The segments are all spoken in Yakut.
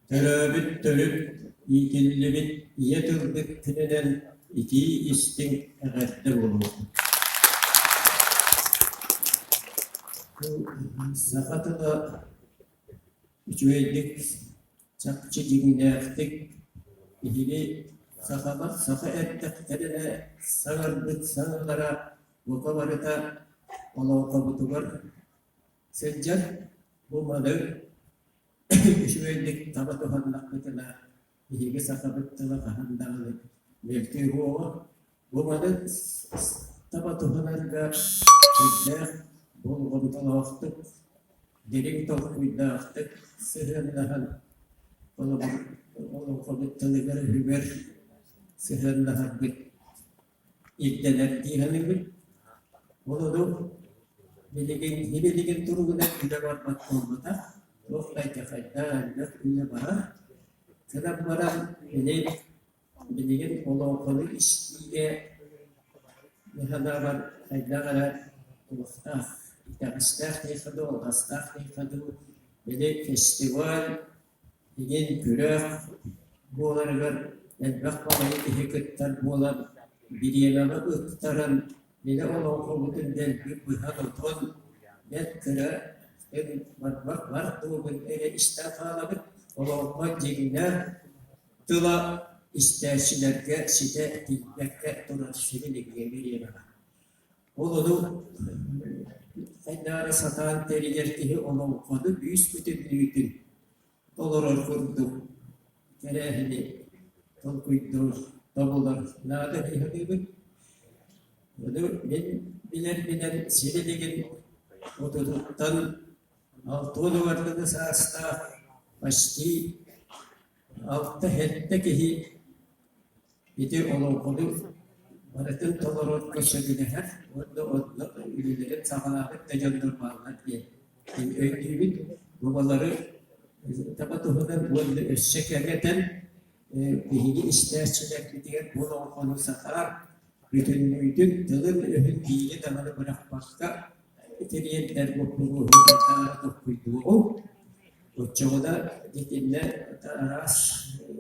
Төрөөбүт төрүт, иитиллибит ийэ тылбыт күнүнэн итии-истиҥ эҕэрдэ буолуохтун! Саха тыла үчүгэйдик, чахчы дьиҥнээхтик биһиги сахалар саха эрдэхтэринэ саҥарбыт саҥалара бука барыта олоҥхобутугар сылдьар. Бу маны үчүгэйдик таба туһаннахпытына, биһиги сахабыт тыла хаһан даҕаны мөлтүү буолуо. Бу маны таба туһанарга сүрдээх болҕомтолоохтук, дириҥ толкуйдаахтык сыһыаннаһан, холобур, олоҥхобут тылыгар-өһүгэр сыһыаннаһарбыт ирдэнэр дии саныыбын. Ол ону билигин билигин туругунан үлэ барбат буолбатах, туох да хайдах элбэх үлэ барар. Гынан баран били билигин олоҥхону истиигэ мин санаабар хайдах эрэ туохтаах итэҕэстээх диэххэ дуу, алҕастаах диэххэ дуу, били фестиваль Игин күрэх буоларыгар элбэх баҕайы киһи кыттар буолан, бириэмэҕэ ыктаран, били олоҥхобутун дэлби быһан отон, бэрт кыра барбах бар туһугун эрэ истэн хаалабыт, олоҥхо дьиҥнээх тыла истээччилэргэ ситэ тиийбэккэ турар сибилиҥҥи бириэмэҕэ. Ол ону хайдаары сатаан тэрийэр киһи олоҥхону бүүс-бүтүннүүтүн толорор курдук тэрээһини толкуйдуур, тобулар наада дии саныыбын. Ону мин билэрбинэн сибилигин отутуттан 60 дылы саастаах почти алта-сэттэ киһи Ити олоҥхону барытын толорорго сөбүлэһэр уонна онно үлэлэрин саҕалаабыт да дьоннор бааллар диэн мин өйдүүбүн. Бу балары таба туһунан уонна өссө кэҥэтэн биһиги истээччилэрбитигэр бу олоҥхону сатаан бүтүннүүтүн тылын-өһүн биири даҕаны бырахпакка тириэрдэр боппуруоһу барытаары толкуйдуоҕуҥ. Оччоҕуна итиннэ араас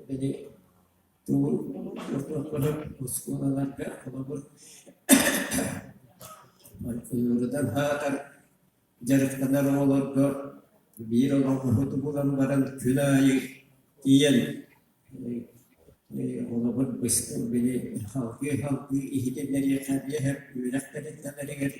били Оскуолаларга холобур фольклорунан аатар дьарыктанар оҕолорго биир олоҥхоһуту булан баран күн аайы тиийэн холобур били халгыы-халгыы иһитиннэриэххэ эмиэ үөрэх тэрилтэлэригэр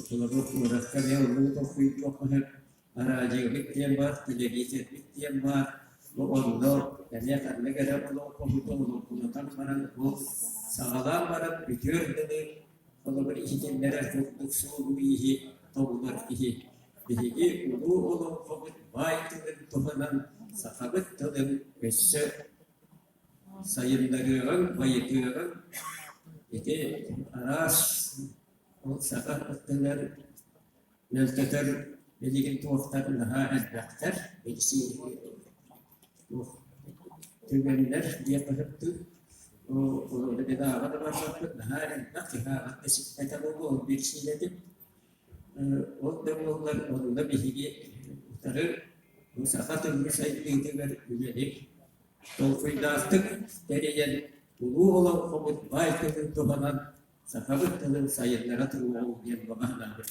холобур куоракка эмиэ оннук толкуйдуохха сөп. Араадьыйабыт диэн баар, тэлэбиисэрбит диэн баар. Бу онно эмиэ ханнык эрэ олоҥхоһуту олоҥхолотон баран, бу саҕалаан баран бүтүөр дылы холобур иһитиннэрэр курдук суолу-ииһи тобулар киһи. Биһиги улуу олоҥхобут баай тылын туһанан сахабыт тылын өссө сайыннарыаҕыҥ, байытыаҕыҥ. Ити араас ол саха тылын Мөлтөтөр билигин туохтар наһаа элбэхтэр, туох түгэннэр диэххэ сөптүүр. Ааҕа да барбаппыт наһаа элбэх киһи ааҕан да сиппэтэ буолуо ол биэрсиилэтин. Ол да буоллар онно биһиги утары бу саха тылын сайдыытыгар үлэлик толкуйдаахтык тэрийэн улуу олоҥхобут баай тылын туһанан сахабыт тылын сайыннара туруоҕуҥ диэн баҕа санаабыт.